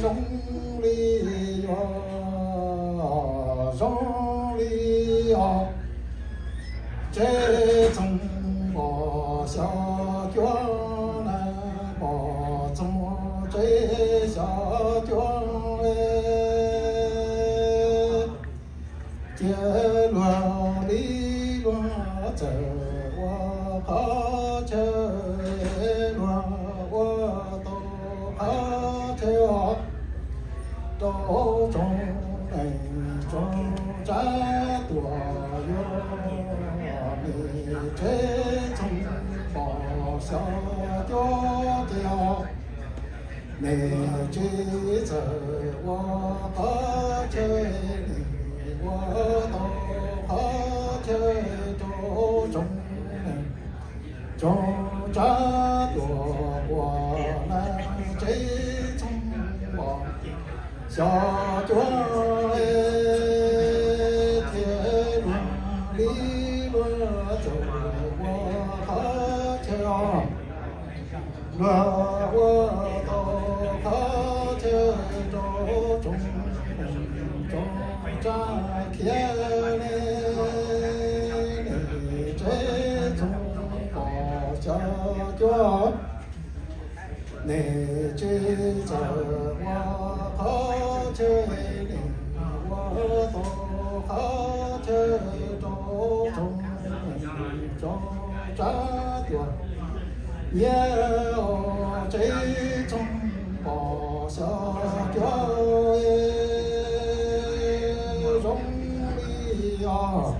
Zoo li yuav zoo li os, tsev txoog pom xyov cuab na, pom txoog tsev xyov cuab. Cia luag li luag txawm ua qhov chaw, luag ua tau qhov chaw os. Rau tsoom neeg tsoom tsav tuaj yuav, nws tsev txoog pom xyov cuab ces os. Nws tsev txawm ua qhov chaw, nws ua tau qhov chaw rau tsoom neeg tsoom tsav tuaj ua na, tsev txoog pom xyov cuab. Cia luag li luag txawm ua qhov chaw os. Luag ua tau qhov chaw rau tsoom neeg tsoom tsav khiav ne, nws tsev txoog pom xyov cuab. Nws tsev txawm ua qhov chaw, nws ua tau qhov chaw rau tsoom neeg tsoom tsav tuaj nyiam os. Tsev txoog pom xyov cuab, zoo li os.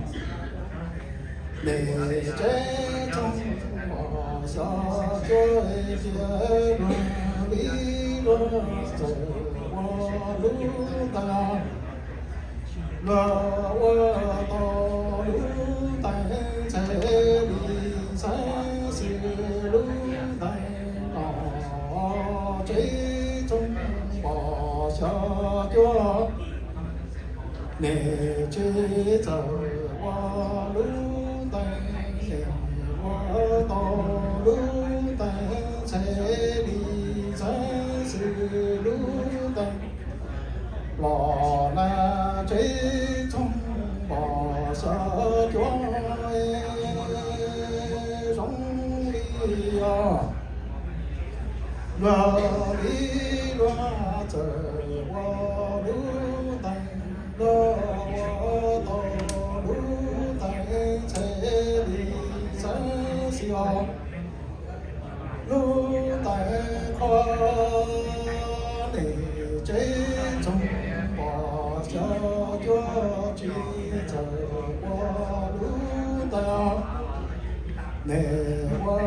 Nws tsev txoog pom xyov cuab, cia luag li luag txawm ua lub ntais, luag ua tau lub ntais ntxhe li xeeb xwm lub ntais no. Tsev txoog pom xyov cuab, nws tsev txawm ua lub ntais, nws ua tau lub ntais ntxhe li xeeb xwm lub ntais los na. Tsev txoog pom xyov cuab, zoo li os. Luag li luag txawm ua lub ntais, luag ua tau lub ntais ntxhe li xeeb xwm os. Lub ntais qhov nws tsev txoog pom xyov cuab, tsis txawm ua lub ntais, nws ua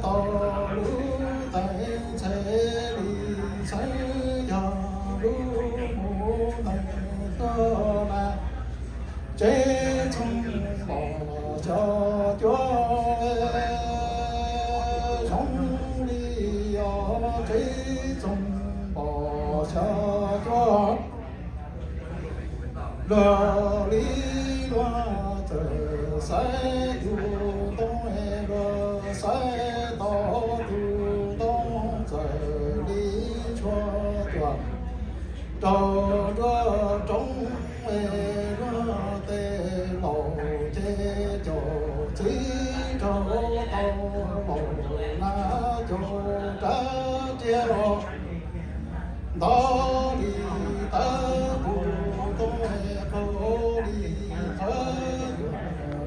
tau lub ntais ntxhe li xeeb, yog lub mus ntais tuaj na. Tsev txoog pom xyov cuab, zoo li os. Tsev txoog pom xyov cuab, luag li luag txawm xaiv tus ntoo, luag xaiv tau tus ntoo, txawm li ntshua tuaj rau nruab roob, luag tej laus ces caum txiv rau tau laus na, caum rab riam los ntov li tawv, tus ntoo qaug li qhawv,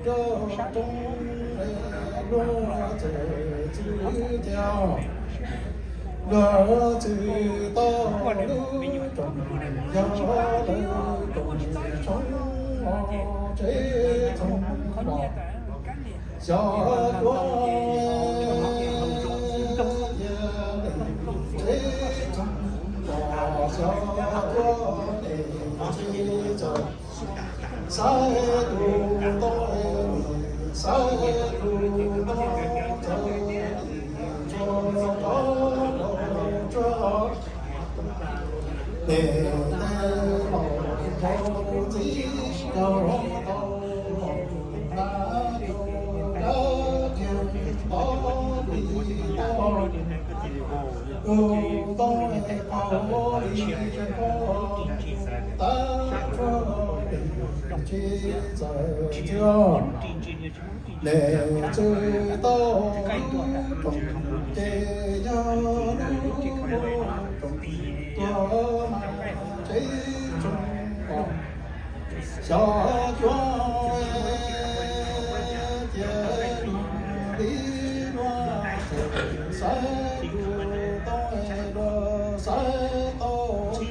nruab roob luag txawm txwv ces os. Luag txwv tau lub rooj, yog lawv rooj tshoob, tsev txoog pom xyov cuab, tsev txoog pom xyov cuab, tsev txawm xaiv tus ntoo, xaiv tus ntoo, txawm ntshua rov los tsuag, ces tej laus caum txiv rau tau laus na, caum rab riam ntov li tawv, Tus tub qaub li pob tab tsuag tsis txawj txiag, nws txwv tau lub rooj ces yog lub rooj tuag mas tsev tsoom pom xyov cuab cia luag li luag txawm xaiv tus tub, luag xaiv tau tus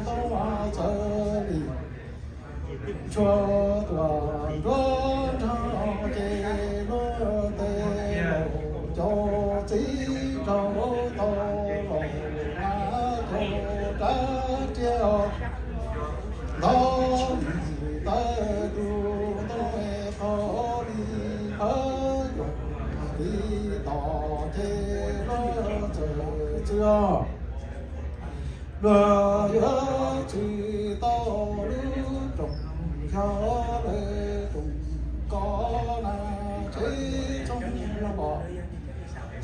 tub txawj li. Tshuav tuaj nruab nrog ces luag tej laus cov txiv nraug tau los mas cov rab riam ntov nim tawm tus tub qhov li qhov cuag li tom ces luag txawm txwv os. Luag yuav txwv tau lub rooj yog lawv rooj koj na tsev tsoom pom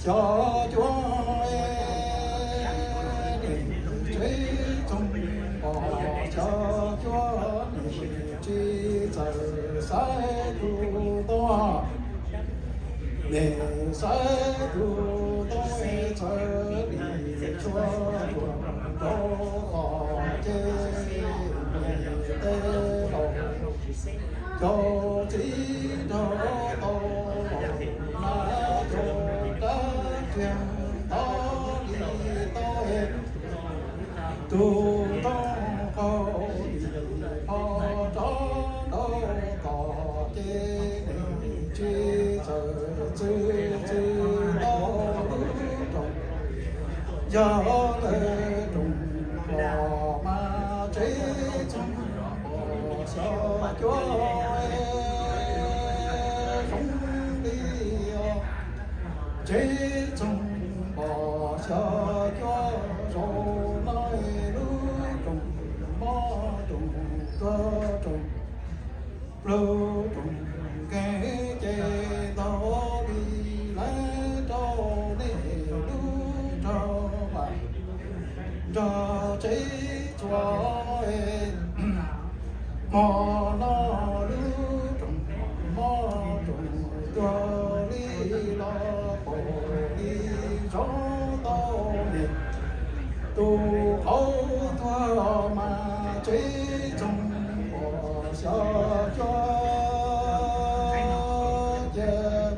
xyov cuab, tsev tsoom pom xyov cuab nim tsis txawj xaiv tus tub. Nim xaiv tus tub txawj nim tshuav tuaj rau tom ces nim tej laus cov txiv nraug tau los mas cov rab riam ntov nim tawm tus tub qhov li qhov rov nraud tom ces nim tsis txawj txwv txwv tau lub rooj yog lawv rooj pom mas tsev tsoom pom xyov cuab zoo li os. Tsev tsoom pom xyov cuab zoo no lub rooj mob rooj tuag rooj plaub rooj nkeeg ces ntau li lawv rau nej lub rog vam nrog tsev txhua hmo no lub rooj mob rooj tuag li los pom li zoo tau nim tus qauv tuag mas tsev tsoom pom xyov cuab ces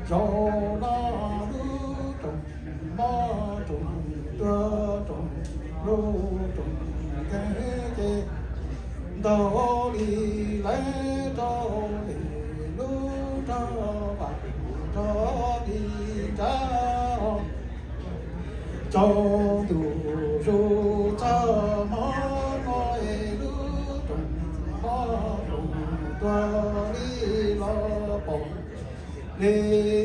zoo no lub rooj mob rooj tuag rooj lub rooj nkeeg ces ntau li lawv rau nej lub rog vam nrog li nrab os. Tsaus ntuj zus txog hmo no es lub rooj mob rooj tuag li los pom li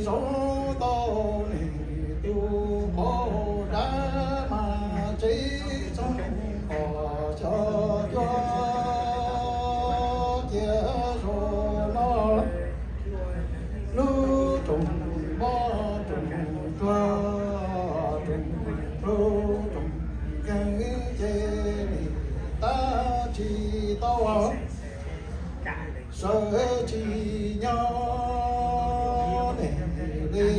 zoo tau nej tus qauv dab mas tsev tsoom pom xyov cuab cia zoo no lub rooj mob rooj tuag rooj lub rooj nkeeg ces nim tab tsis tau sawv tsis nyob nej li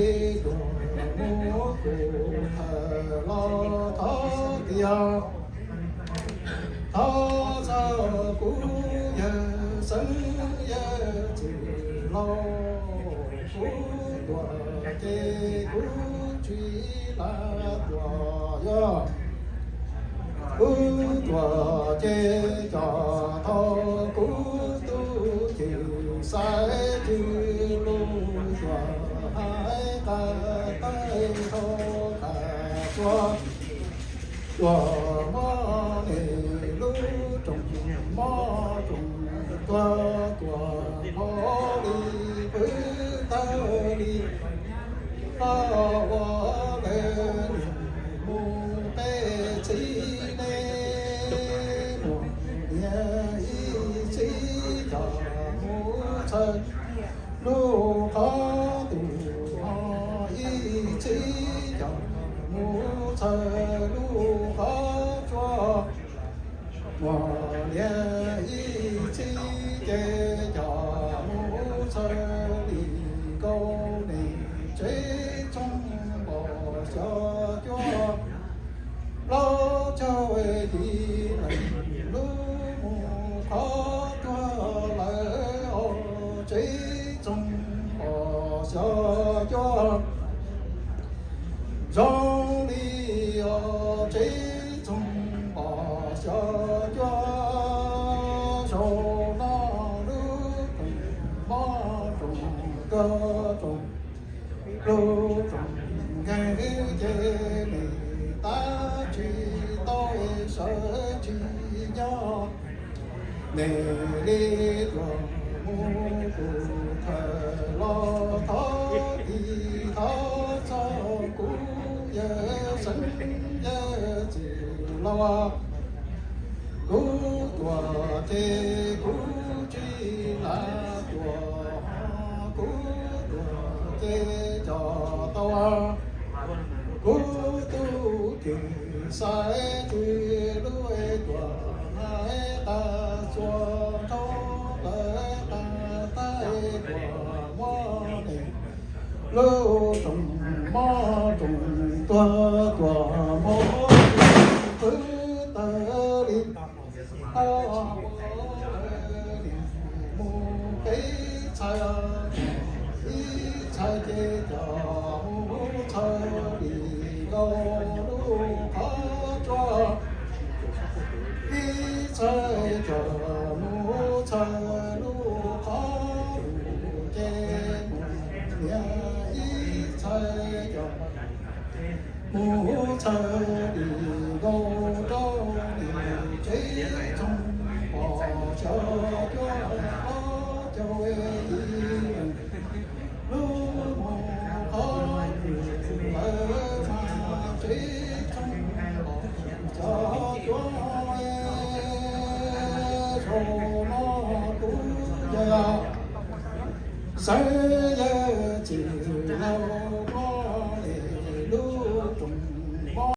tuaj mus kuv thawj los thov tias thov txog kuv yawg xeeb yawg txwj laus kuv tuaj ces kuv tsis lam tuaj yog kuv tuaj ces cov thaum kuv tub cwj xaiv cwj lus tuaj hais qas taij thauj qas txuas tuaj mob nej lub rooj mob rooj tuag tuaj hauv li pw tawg li los ua lawv mus peb txhij nej mus niam ib txhij coj mus txhawb lub qhov tus ho ib txhij coj mus Cov yim leej lub mus qhov tuag lawm, tsev txoog pom xyov cuab. Zoo li os, tsev txoog pom xyov cuab, zaum no lub rooj mob rooj tuag rooj, lub rooj nkeeg ces nws tab tsis tau sawv tsis nyob. Nws li tuag mus kuv thawm los thov tis thov txog kuv yawg seev yawg txiv los. Kuv tuag ces kuv tsis lam tuag, kuv tuag ces cov tau. Kuv tus twg xaiv tsis lub tuag na, tas txhua rau lawv tas tas tuag muab nws lub rooj mob rooj tuag tuag mob qhwv tawg li. Mus peb txhais, ib txhais ces cov mus txhais li nkaus lub qhov tsua, ib txhais cov mus txhais lub qhov lus ces mus niam, ib txhais cov mus txhais li nkaus rau li tsev txoog pom xyov cuab, ob cov yim leej lub mus qhov lawm mas tsev txoog pom xyov cuab. Zaum no kuv yawg seev yawg txiv laus